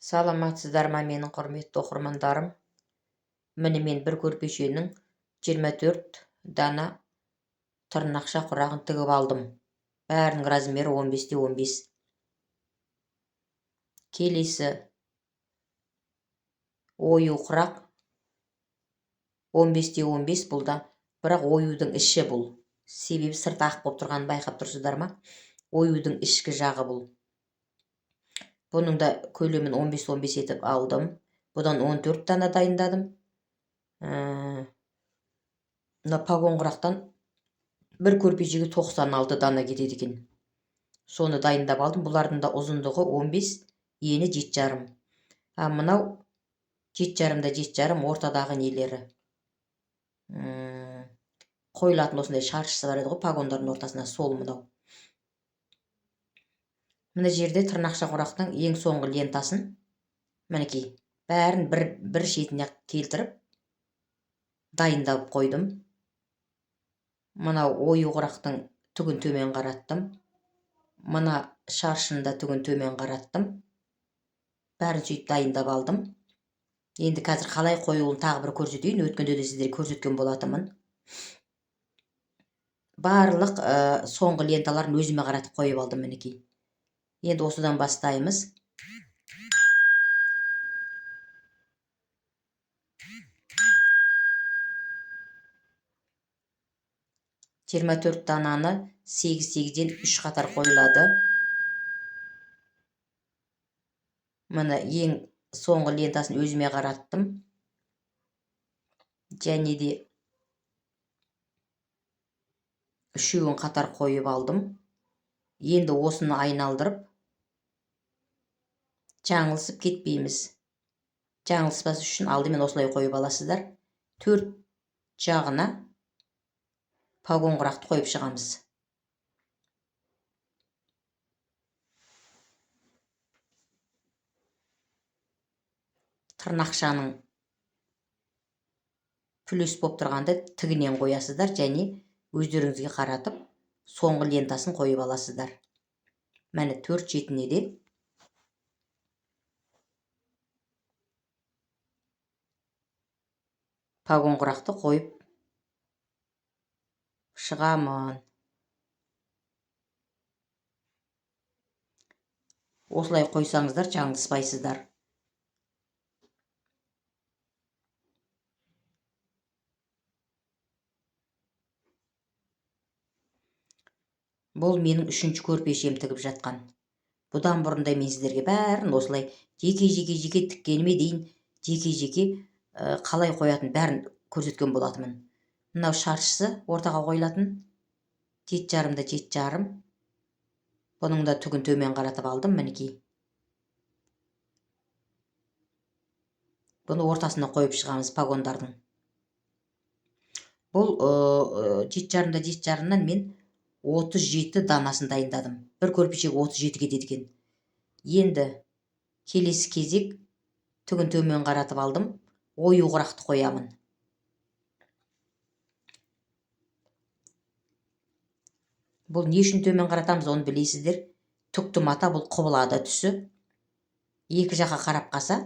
Саламатсыздар ма, менің құрметті оқырмандарым? Міне, мен бір көрпешенің 24 дана тырнақша құрағын тігіп алдым. Бәрінің размері 15-те 15. Келесі ою құрақ 15-те 15 бұл да, бірақ оюдың іші бұл. Себебі сырты ақ болып тұрғанын байқап тұрсыздар ма? Оюдың ішкі жағы бұл. Бұның да көлемін 15-15 етіп алдым. Бұдан 14 дана дайындадым. Мына погон құрақтан бір көрпешеге 96 дана кетеді екен. Соны дайындап алдым. Бұлардың да ұзындығы 15, ені 7,5. А мынау 7,5 да 7,5 ортадағы нелері. Қойылатын осындай шаршысы бар еді ғой погондардың ортасына, сол мынау. Мына жерде тырнақша құрақтың ең соңғы лентасын, мінекей, бәрін бір шетіне келтіріп дайындап қойдым. Мынау ою құрақтың түгін төмен қараттым. Мына шаршыны да түгін төмен қараттым. Бәрін сөйтіп дайындап алдым. Енді қазір қалай қоюын тағы бір көрсетейін. Өткенде де сіздерге көрсеткен болатынмын. Барлық соңғы ленталарын өзіме қаратып қойып алдым мінекей. Енді осыдан бастаймыз. 24 дананы 8-8-ден 3 қатар қойылады. Міне, ең соңғы лентасын өзіме қараттым. Және де үшеуін қатар қойып алдым. Енді осыны айналдырып жаңылысып кетпейміз. Жаңылыспас үшін алдымен осылай қойып аласыздар. 4 жағына погон құрақты қойып шығамыз. Тырнақшаның плюс болып тұрғанда тігінен қоясыздар және өздеріңізге қаратып соңғы лентасын қойып аласыздар. Міне, 4 шетіне де погон құрақты қойып шығамын. Осылай қойсаңыздар жаңылыспайсыздар. Бұл менің 3-ші көрпешем тігіп жатқан. Бұдан бұрын да мен сіздерге бәрін осылай жеке-жеке-жеке тіккеніме дейін жеке-жеке қалай қоятын бәрін көрсеткен болатынмын. Мынау шаршысы ортаға қойылатын 7,5 да 7,5. Бұның да түгін төмен қаратып алдым мінекей. Бұны ортасына қойып шығамыз погондардың. Бұл 7,5 да 7,5-нан мен 37 данасын дайындадым. Бір көрпешеге 37 кетеді екен. Енді келесі кезек түгін төмен қаратып алдым. Ою құрақты қоямын. Бұл не үшін төмен қаратамыз, оны білесіздер. Түкті мата бұл құбылады түсі. Екі жаққа қарап қалса,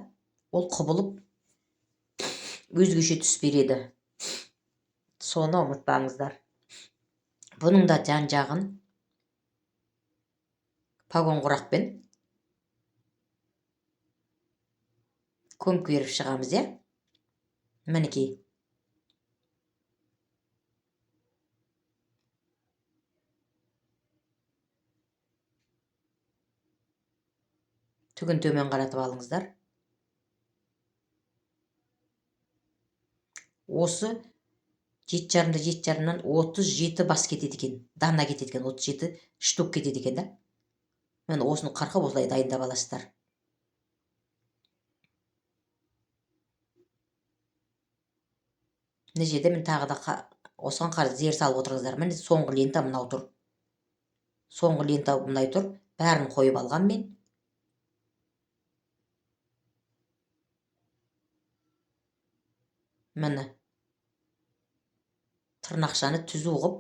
ол құбылып өзгеше түс береді. Соны ұмытпаңыздар. Бұның да жан жағын погон құрақпен көмкеріп шығамыз, иә? Мінекей. Түгін төмен қаратып алыңыздар. Осы 7,5 да 7,5-нан 37 бас кетеді екен. Дана кетеді екен, 37 штук кетеді екен да. Міне, осыны қырқып осылай дайындап аласыздар. Мына жерде мен тағы да осыған қарай зер салып отырыңыздар. Міне, соңғы лента мынау тұр. Соңғы лента мынай тұр. Бәрін қойып алған мен. Міне. Тырнақшаны түзу қылып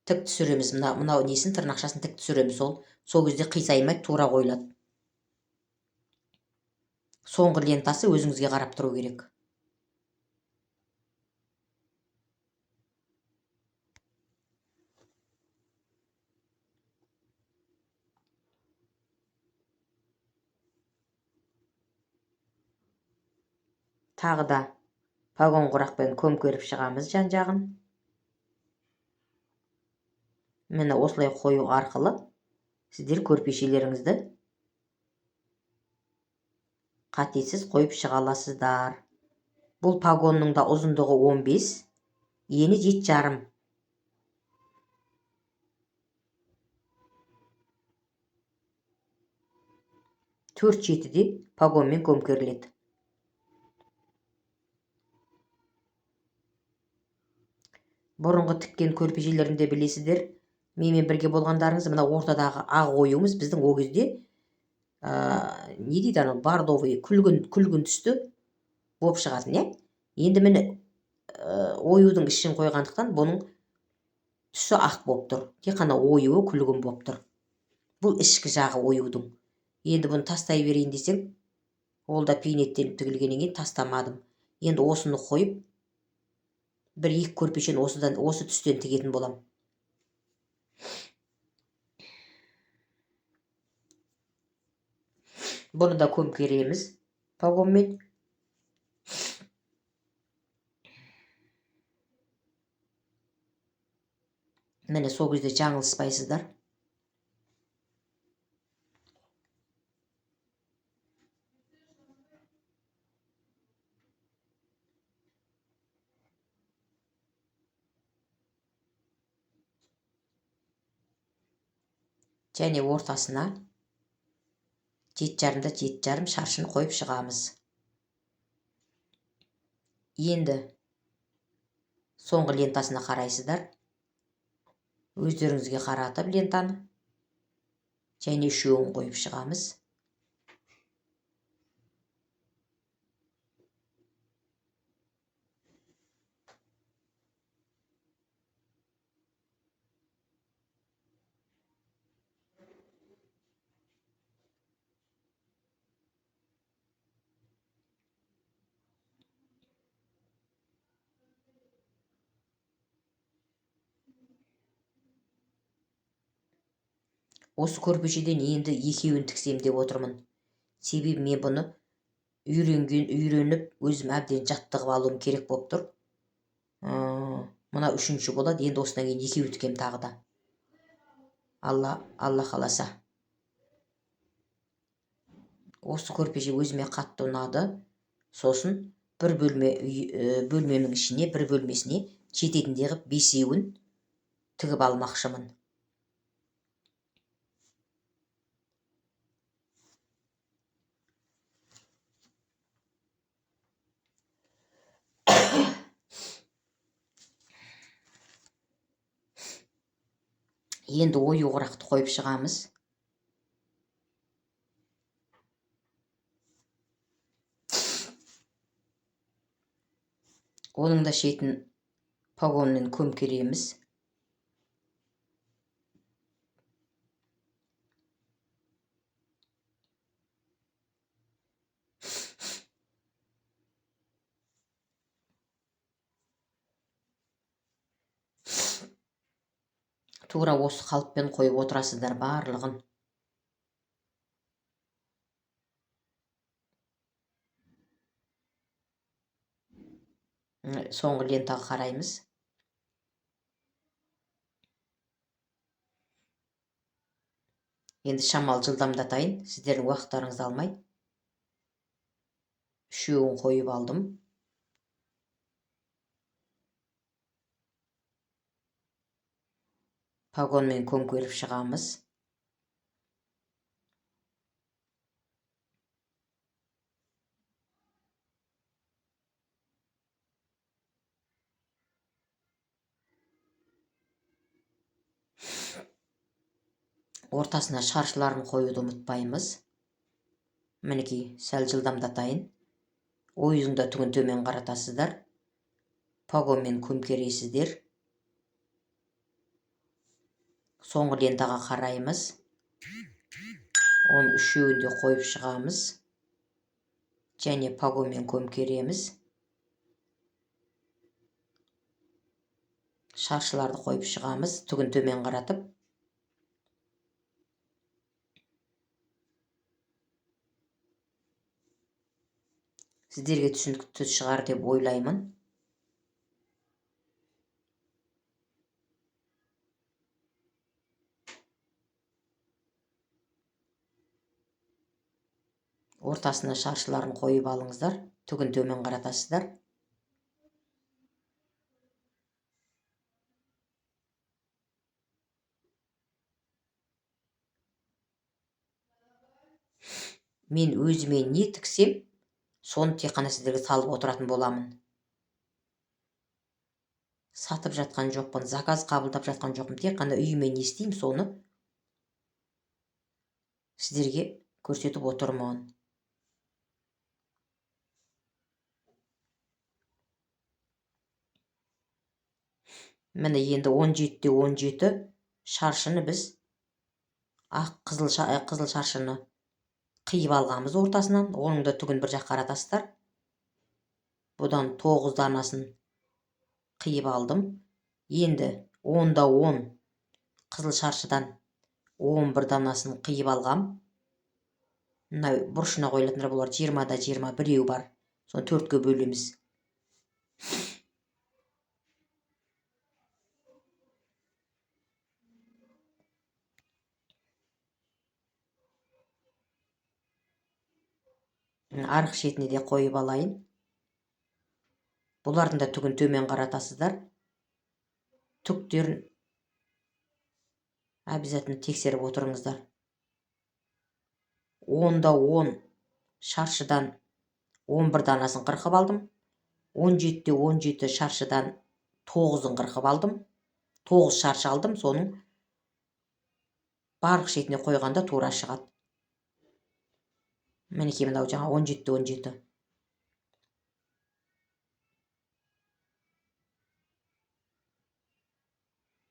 Тік түсіреміз, мынау несін, тырнақшасын тік түсіреміз, сол кезде қисаймай тура қойылады. Соңғы лентасы өзіңізге қарап тұру керек. Тағы да погон құрақпен көмкеріп шығамыз жан-жағын. Міне осылай қою арқылы сіздер көрпешелеріңізді қатесіз қойып шыға аласыздар. Бұл погонның да ұзындығы 15, ені 7,5. Төрт жетіде погонмен көмкеріледі. Бұрынғы тіккен көрпешелерімді білесіздер, менімен бірге болғандарыңыз, мына ортадағы ақ оюымыз біздің ол кезде, не дейді анау, бордовый, күлгін түсті болып шығатын, иә? Енді міне, оюдың ішін қойғандықтан бұның түсі ақ болып тұр. Тек қана оюы күлгін болып тұр. Бұл ішкі жағы оюдың. Енді бұны тастай берейін десең, ол да пейнеттеніп тігілгеннен кейін тастамадым. Енді осыны қойып, бір екі көрпешені осы түстен тігетін болам. Бұны да көмкереміз погонмен. Міне сол кезде жаңылыспайсыздар. Және ортасына жеті жарымда жеті жарым шаршыны қойып шығамыз. Енді соңғы лентасына қарайсыздар. Өздеріңізге қаратып лентаны және үшеуін қойып шығамыз. Осы көрпешеден енді екеуін тіксем деп отырмын. Себебі мен бұны үйреніп, өзім әбден жаттығып алуым керек болып тұр. Мына үшінші болады, енді осыдан кейін екеуі тікем тағы да. Алла қаласа. Осы көрпеше өзіме қатты ұнады. Сосын бір бөлмемнің ішіне, бір бөлмесіне жететіндей қылып бесеуін тігіп алмақшымын. Енді ою құрақты қойып шығамыз. Оның да шетін погонмен көмкереміз. Тура осы қалыппен қойып отырасыздар барлығын. Соңғы лентаға қараймыз. Енді шамал жылдамдатайын, сіздердің уақыттарыңызды алмай. Үшеуін қойып алдым. Погонмен көмкеріп шығамыз. Ортасына шаршыларын қоюды ұмытпаймыз. Мінекей, сәл жылдамдатайын. Оюдың да түгін төмен қаратасыздар. Погонмен көмкересіздер. Соңғы лентаға қараймыз. Оның үшеуін де қойып шығамыз. Және погонмен көмкереміз. Шаршыларды қойып шығамыз, түгін төмен қаратып. Сіздерге түсінікті шығар деп ойлаймын. Ортасына шаршыларын қойып алыңыздар, түгін төмен қаратасыздар. Мен өзіме не тіксем, соны тек қана сіздерге салып отыратын боламын. Сатып жатқан жоқпын, заказ қабылдап жатқан жоқпын. Тек қана үйіме не істеймін, соны сіздерге көрсетіп отырмын. Міне енді 17-те 17 шаршыны біз ақ қызыл шаршыны қиып алғанбыз ортасынан. Оның да түгін бір жаққа қаратасыздар. Бұдан 9 данасын қиып алдым. Енді 10-да 10 қызыл шаршыдан 11 данасын қиып алғам. Мына бұрышына қойылатындар бұлар 20-да 21 бар. Соны 4-ке бөлеміз. Арық шетіне де қойып алайын. Бұлардың да түгін төмен қаратасыздар. Түктерін обязательно тексеріп отырыңыздар. 10-да 10 шаршыдан 11 данасын қырқып алдым. 17-те 17 шаршыдан 9-ын қырқып алдым. 9 шаршы алдым, соның барлық шетіне қойғанда тура шығады. Мінекей мынау жаңа 17-те 17.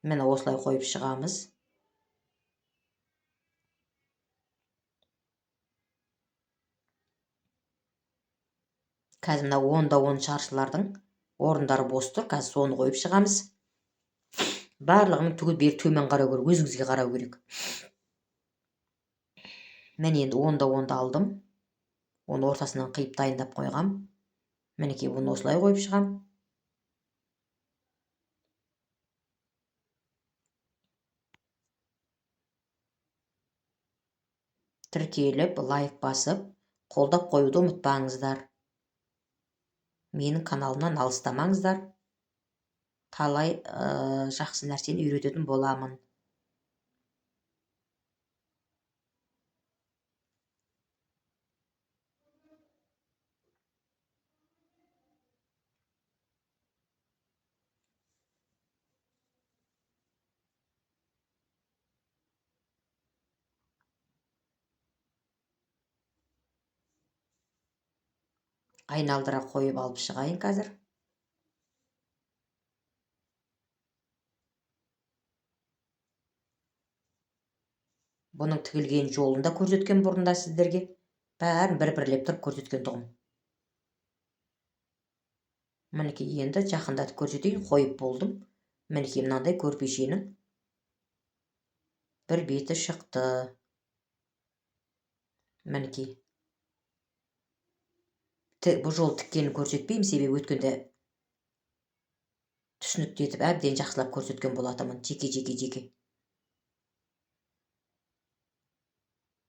Міне осылай қойып шығамыз. Қазір мына 10-да 10 шаршылардың орындары бос тұр. Қазір соны қойып шығамыз. Барлығының түгел бері төмен қарау керек, өзіңізге қарау керек. Мен енді 10-да 10-ды алдым. Оны ортасынан қиып дайындап қойғам. Мінекей бұны осылай қойып шығам. Тіркеліп, лайк басып, қолдап қоюды ұмытпаңыздар. Менің каналымнан алыстамаңыздар. Талай жақсы нәрсені үйрететін боламын. Айналдыра қойып алып шығайын қазір. Бұның тігілген жолын да көрсеткен бұрында сіздерге. Бәрін бір-бірлеп тұрып көрсеткен тұғым. Мінекей енді жақындатып көрсетейін, қойып болдым. Мінекей мынандай көрпешенің бір беті шықты. Мінекей. Бұл жол тіккенін көрсетпеймін, себебі өткенде түсінікті етіп әбден жақсылап көрсеткен болатынмын, жеке-жеке жеке.